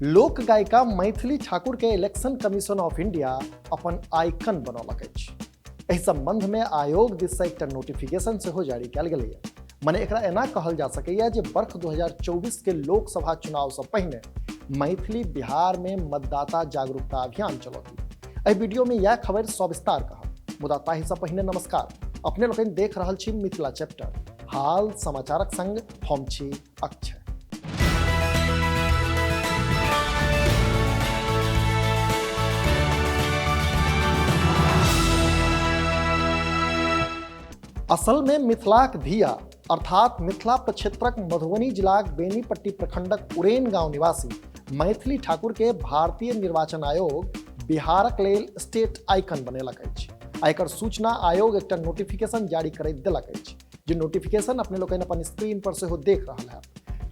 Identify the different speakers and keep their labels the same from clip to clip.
Speaker 1: लोक गायिका मैथिली ठाकुर के इलेक्शन कमीशन ऑफ इंडिया अपन आइकन बनौलक अछि। एहि संबंध में आयोग दिस से एकटा नोटिफिकेशन सेहो जारी कयल गेलैए। मने एकरा एना कहल जा सकैए जे वर्ष 2024 के लोकसभा चुनाव से पहिने मैथिली बिहार में मतदाता जागरूकता अभियान चलौती। एहि वीडियो में यह खबर सविस्तार कहब, मुदा ताहि से पहिने नमस्कार। अपने लोकनि देख रहल छी मिथिला चैप्टर, हाल समाचारक संग हम छी अक्षय। असल में मिथिलाक धिया अर्थात मिथिला प्रक्षेत्रक मधुबनी जिलाक बेनीपट्टी प्रखंडक उरेन गांव निवासी मैथिली ठाकुर के भारतीय निर्वाचन आयोग बिहारक लेल स्टेट आइकन बनेलक अछि। आ एकर सूचना आयोग एकटा नोटिफिकेशन जारी करैत देलक अछि, जे नोटिफिकेशन अपने लोकनि अपन स्क्रीन पर सेहो देख रहल है।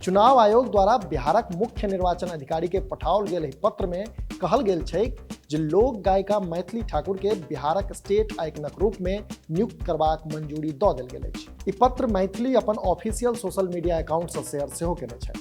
Speaker 1: चुनाव आयोग द्वारा बिहारक मुख्य निर्वाचन अधिकारी के पठाओल गेल एहि पत्र में कहल गेल छै जे लोक गायिका मैथिली ठाकुर के बिहारक स्टेट आइकनक रूप में नियुक्त करबाक मंजूरी दऽ देल गेल अछि। ई पत्र मैथिली अपन ऑफिशियल सोशल मीडिया अकाउंट से शेयर सेहो केने छै,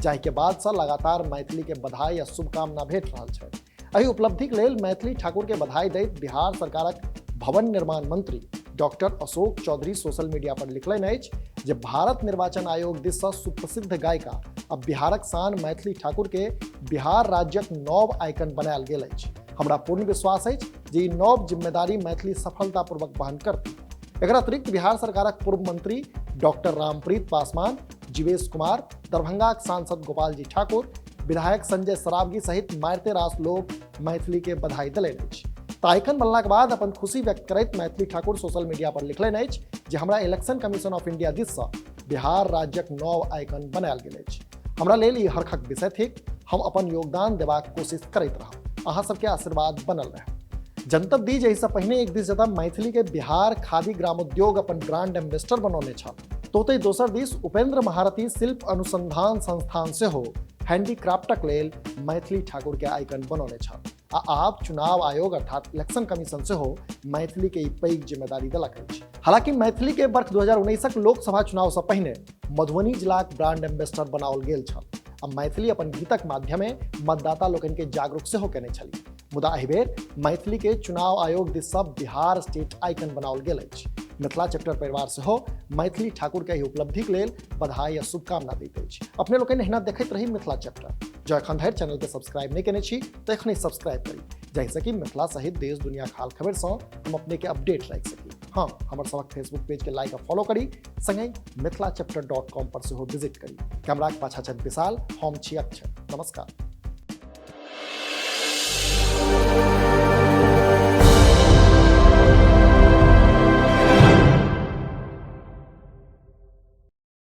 Speaker 1: जाहि के बाद से लगातार मैथिली के बधाई आ शुभकामना भेट रहल छै। एहि उपलब्धिक लेल मैथिली ठाकुर के बधाई दैत बिहार सरकारक भवन निर्माण मंत्री doctor Ashok Choudhary social media पर लिखलनि अछि जे भारत निर्वाचन आयोग दिस सँ सुप्रसिद्ध गायिका आ बिहारक शान मैथिली ठाकुर के बिहार राज्यक नव आइकन बनायल गेल अछि। हमरा पूर्ण विश्वास अछि जे ई नव जिम्मेदारी मैथिली सफलतापूर्वक वहन करती। एकर अतिरिक्त बिहार सरकारक पूर्व मंत्री डॉक्टर रामप्रीत पासवान, जीवेश कुमार, दरभंगाक सांसद गोपाल जी ठाकुर, विधायक संजय सरावगी सहित मारिते रास लोग मैथिली के बधाई देलनि अछि। तऽ आइकन बनलाक बाद अपन खुशी व्यक्त करैत मैथिली ठाकुर सोशल मीडिया पर लिखलनि अछि जे हमरा इलेक्शन कमीशन ऑफ इंडिया दिस सँ बिहार राज्यक नव आइकन बनायल गेल अछि। हमरा लेल ई हर्खक विषय थिक। हम अपन योगदान देबाक कोशिश करैत रहब। अहाँ सबके आशीर्वाद बनल रहे। जनतब दी जे एहिसँ पहिने एक दिस जतऽ मैथिली के बिहार खादी ग्रामोद्योग अपन ब्रांड एम्बेसडर बनौने छल, तो ओतहि दोसर दिस उपेंद्र महारथी शिल्प अनुसंधान संस्थान सेहो हैंडीक्राफ्टक लेल मैथिली ठाकुर के आइकन बनौने छल। आ आब चुनाव आयोग अर्थात इलेक्शन कमीशन सेहो मैथिली के ई पैघ जिम्मेदारी देलक अछि। हालांकि मैथिली के वर्ष 2019 लोकसभा चुनाव से पहिने मधुबनी जिलाक ब्रांड एम्बेसडर बनाओल गेल छल आ मैथिली अपन गीतक माध्यमे मतदाता लोकनि के जागरूक सेहो केने छली। मुदा एहि बेर मैथिली के चुनाव आयोग दिस सँ बिहार स्टेट आइकन बनाओल गेल अछि। मिथिला चैप्टर परिवार सेहो मैथिली ठाकुर के एहि उपलब्धिक लेल बधाई आ शुभकामना दैत अछि। अपने लोकनि एहिना देखैत रही मिथिला चैप्टर। जँ एखन धरि चैनल के सब्सक्राइब नहि केने छी तऽ एखने सब्सक्राइब करी, जाहिसँ कि मिथिला सहित देश दुनिया हाल खबर सँ हम अपने के अपडेट राखि सकी। हाँ, हमर सबक फेसबुक पेज के लाइक आ फॉलो करी, संगहि मिथिलाचैप्टर.com पर सेहो विजिट करी। कैमराक पाछा छथि विशाल, हम छी अक्षय। नमस्कार।